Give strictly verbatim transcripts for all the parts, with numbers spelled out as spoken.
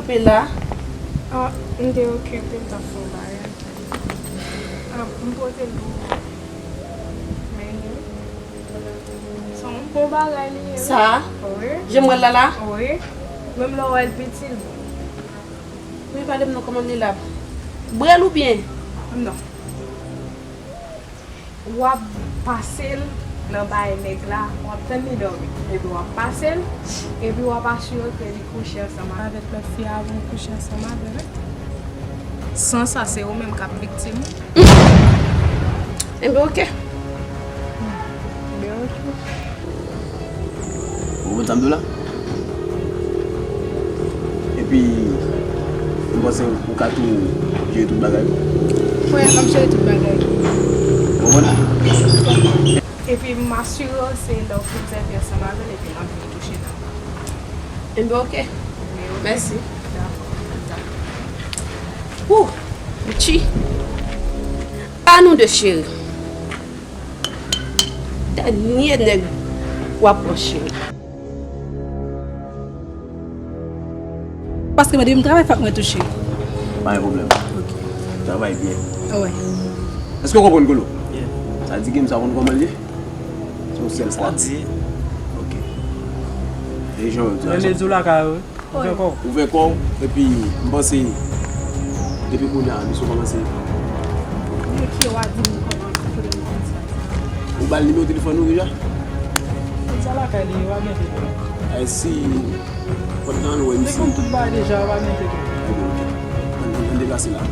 Pe la. Ah, m te okipe, m t ap fè yon bagay. Ah, m pote l pou ou. Men, se yon bon bagay li ye, wi. Sa? Wi. Jan m wè l la la? Wi. Menm lè w wè l piti, l bon. Wi, pale m non, kòman li la? Bwè l oubyen? Non. W ap pase l nan bay nèg la, w ap tann li dòmi. Epi w ap pase l, epi w ap asire w ke li kouche ansanm avèk lòt fi a avan w kouche ansanm avè l. San sa, se ou menm k ap viktim. Enben, oke. Enben, oke. Ou konprann sa m di w la? Epi, m panse ou ka tou jere tout bagay. Wi, m ap jere tout bagay. Ou konprann? Epi, m asire w se lè w fin sèvi ansanm avè l, epi l ap vin touche nan. Enben, oke. Mèsi. Dakò. Ou, Gucci. Pa nou de cheri. Dènye nèg w ap pran cheri. Paske mande m travay fòk mwen touche. Pa gen pwoblèm. Ok. Travay byen. Wi. Èske w konprann, Kolo? Byen. Sa di ke m sa konn kòman l ye? Se yon sèl fwa. Sa di. Ok. E jan yo di a, men sa. Mezi w lakay ou. Ouvè kò w. Ouvè kò w, epi m panse, depi kounye a, misye kòmanse. Men ki w a di m kòman pou m konn sa? Ou ba l nimewo telefòn ou deja? Deja lakay li, yo pa gen telefòn. Ay, si, pandan l wè m si. Li konn tout bagay deja, yo pa gen telefòn. Ebyen, ok. Ann, ann, ann deplase la.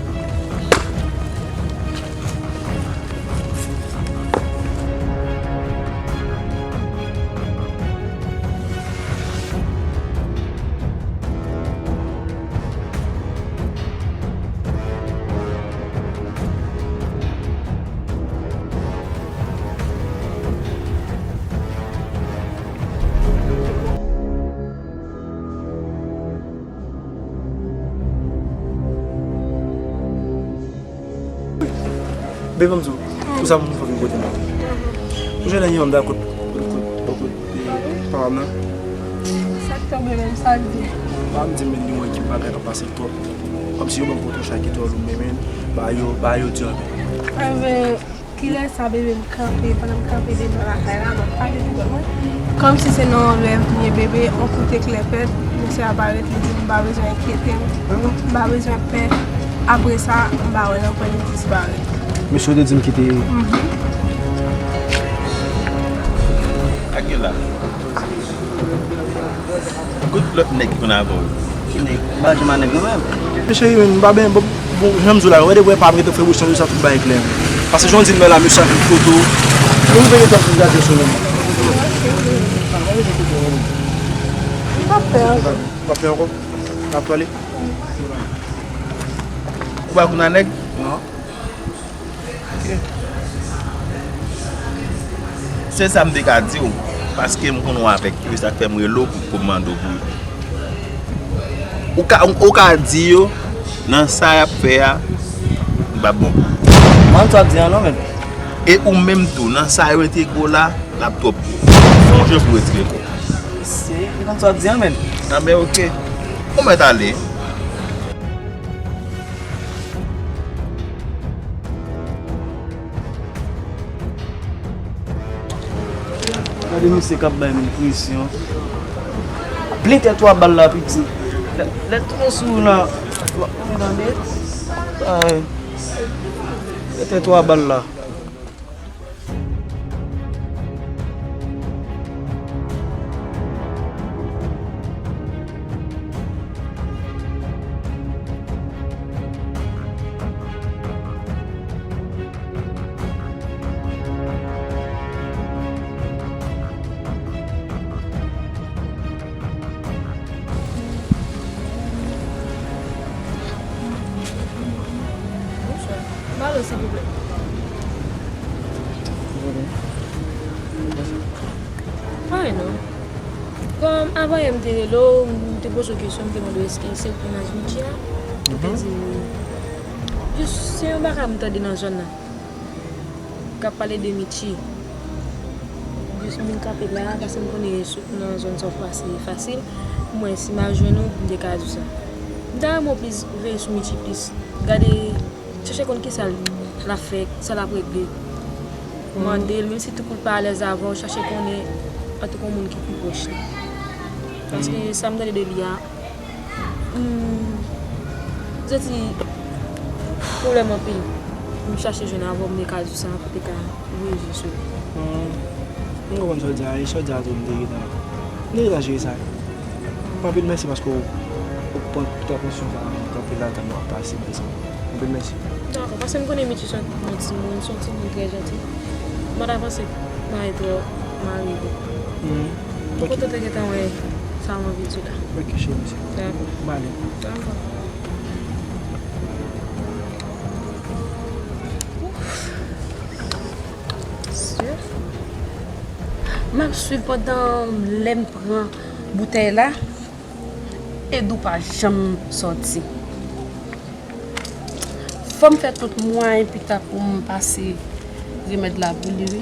Bebe, m di w, pou sa moun fò vin kote m. Ou jwenn yon dam kot, kot, kot, kot, kot, e, papa m nan? Sa k tonbe menm, sa l di? Papa m di m li wè ki bagay k ap pase twòp. Kòmsi yo ban m pòtò chay ki twò lou, men, men, ba yo, ba yo di anpil. Enben, kilè sa bebe m kanpe, pandan m kanpe devan lakay la, m ap pale devan mwen. Kòmsi se nan yon rèv m ye, bebe, yon kout eklè pèt, mesye a parèt, li di m pa bezwen enkyete m, m pa bezwen pè. Apre sa, m pa wè l ankò, li disparèt. Mesye w te di m ki te. Mhm. Ak yo la. Kot lòt nèg ki konn avè w? Ki nèg? M pa janm a nèg non menm. Mesye, men m pa benyen, bon, bon, jan m di w la, wè depi wè pa m gentan fè bouch nan dosye a, tout bagay klè. Paske jan w di m nan la, mesye a fè foto. Bon, m veye tan pou gade sou nou. M p ap fè ankò. Ou p ap fè ankò? N ap pale. Ou pa konn a nèg? Non. Se sa m te ka di w, paske m konn w avèk yo, e sa k fè m rele w pou, pou m mande w pou yo. Ou ka, ou ka di yo, nan sa y ap fè a, li p ap bon pou yo. M konn sa w ap di a non, men. E ou menm tou, nan sa yo entegre w la, l ap twòp pou ou. Sonje pou w retire kò w. Se, m konn sa w ap di a, men. Anben, oke. Ou mèt ale. Gade misye k ap bay moun presyon. Plen tèt ou a bal la, piti. Lè, lè l tounen sou ou la, w ap tande. Ay. Plen tèt ou a bal la. Bonswa. Balo, silvouplè. Anyen non. Kòm avan yè m te rele w, m te poze w kesyon, m te mande w èske se ou ki mennaj Mitchy a? Ou te di wi. Jis se yon bagay m tande nan zòn nan k ap pale de Mitchy. Jis m vin kanpe la, paske m konnen sou, nan zòn sa w pase fasil. M wè si m al jwenn ou, m te ka di w sa. M ta renmen w plis veye sou Mitchy plis. Gade, chache konn kisa l ap fè, sa l ap regle. Mande l, menm si tou kout pa alèz avè w, chache konnen antanke yon moun ki pi pwòch li. Paske sa m tande de li a, hmm, m santi pwoblèm anpil. M chache jwenn avè w, m te ka di w sa, pou te ka voye je sou li. Hmm. M konprann sa w di a, e sa w di a tou, m te gentan, m te gentan jere sa. Anpil mèsi paske w, w pran tout atansyon sa a, anpil la, tan w ap pase, mèsi. Anpil mèsi. Dakò, paske m konnen Mitchy se yon bon timoun, se yon timoun trè janti. Mwen ta panse mari trè mari li. Mhm. M kontan te gentan wè sa w anvi di la. Ok, cheri, mèsi. Dakò. M ale. Dakò. Ouf. Sè. M ap swiv pandan lè m pran boutèy la. Edou pa janm sòti. Fò m fè tout mwayen pita pou m pase remèd la pou li, wi.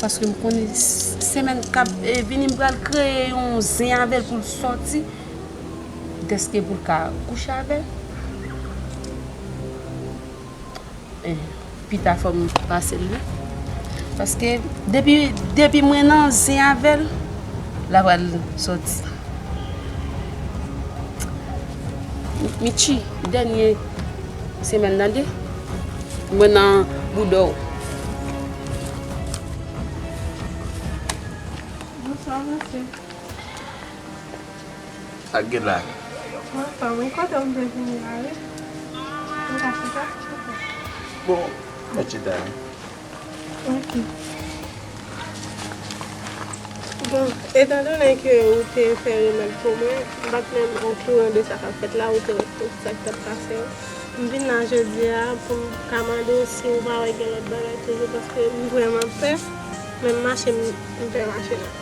Paske m konnen s-, semèn k ap, e, vini, m pral kreye yon zen avè l pou l sòti. Dèske pou l ka kouche avè l. Eh, pita fò m pase l, wi. Paske depi, depi mwen nan zen avè l, l ap pral sòti. Mitchy, dènye semèn nan, tande. Mwen nan bouda w. Bonswa, mesye. Sa k gen la? Mwen fè wi, kote m te vini la wi. M ka chita? Bon, mèt chita wi. Ok. Bon, etandone ke ou te fè remèd pou mwen, m pa t menm okouran de sa k ap fèt la, ou te wè tout sa k t ap pase yo. M vin la jodi a pou m ka mande w si ou pa wè gen lòt bagay toujou, paske m vrèman pè, men m mache, m, m pè mache la.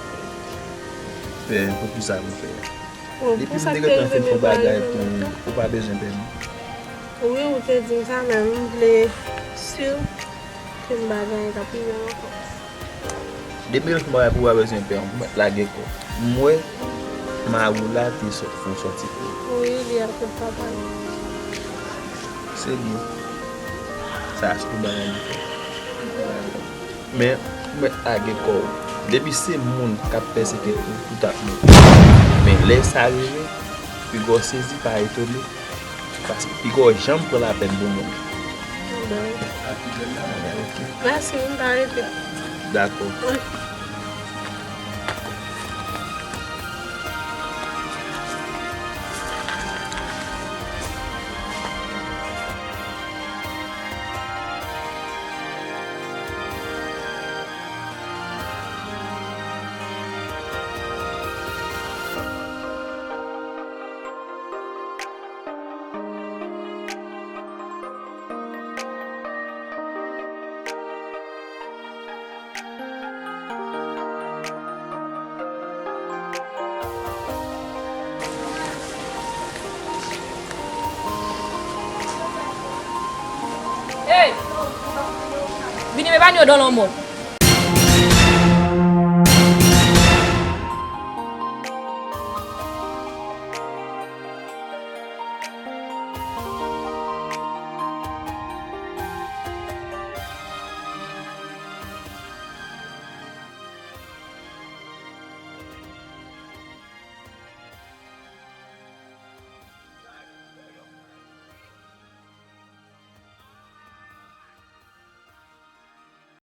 Pè, poukisa pou pè? Bon, depi m te gentan fin fè yon bagay pou ou, ou pa bezwen pè non. Wi, ou te di m sa, men m vle si ke m pa gen anyen k ap rive m ankò. Depi m fin fè yon bagay pou ou, ou pa bezwen pè, ou mèt lage kò. M wè mari w la te sò-, fè w sòti pou ou. Wi, li al kot papa l. Se byen. Sa se pou bagay li fè. Men, ou mèt lage kò w. Depi se moun k ap pèsekite w, ou t ap mouri. Men lè sa rive, piga w sezi, pa etone, paske piga w janm pran lapèn pou moun. Bon. Mèsi, m pa rete. Dakò. Wi. Hey! Vini, me pa nyo dan lanmò.